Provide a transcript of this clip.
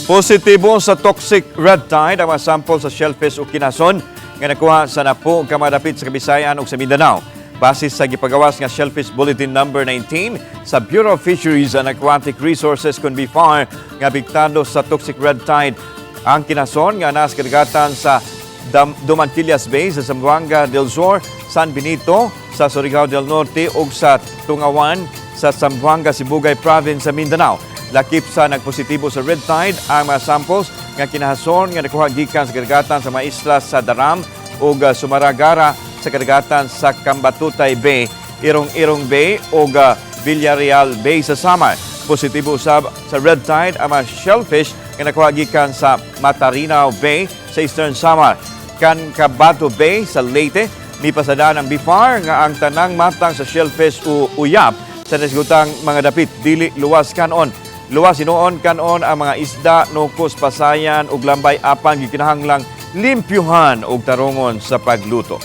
Positibo sa toxic red tide ang mga sample sa shellfish o kinason nga nakuha sa napo ka mga dapit sa Kabisayan ug sa Mindanao. Base sa gipagawas nga Shellfish Bulletin number 19 sa Bureau of Fisheries and Aquatic Resources kon BFAR nga apektado sa toxic red tide ang kinason nga nas kadagatan sa Domantillas Bay sa Zamboanga del Sur, San Benito sa Surigao del Norte ug sa Tungawan sa Zamboanga Sibugay Province sa Mindanao. Lakip sa nagpositibo sa red tide ang mga samples nga kinahason nga nakuha gikan sa kadagatan sa mga isla sa Daram ug Sumaragara sa kadagatan sa Cambatutay Bay, Irong-Irong Bay ug Villarreal Bay sa Samar. Positibo usab sa red tide ang mga shellfish nga nakuha gikan sa Matarinao Bay sa Eastern Samar. Cancabato Bay sa Leyte, mipasadan ang BFAR nga ang tanang matang sa shellfish o uyap sa nasgutang mga dapit dili luwas kanon. Luwas hinuon kanon ang mga isda, nukos, pasayan ug lambay apan gikinahanglang limpyuhan og tarungon sa pagluto.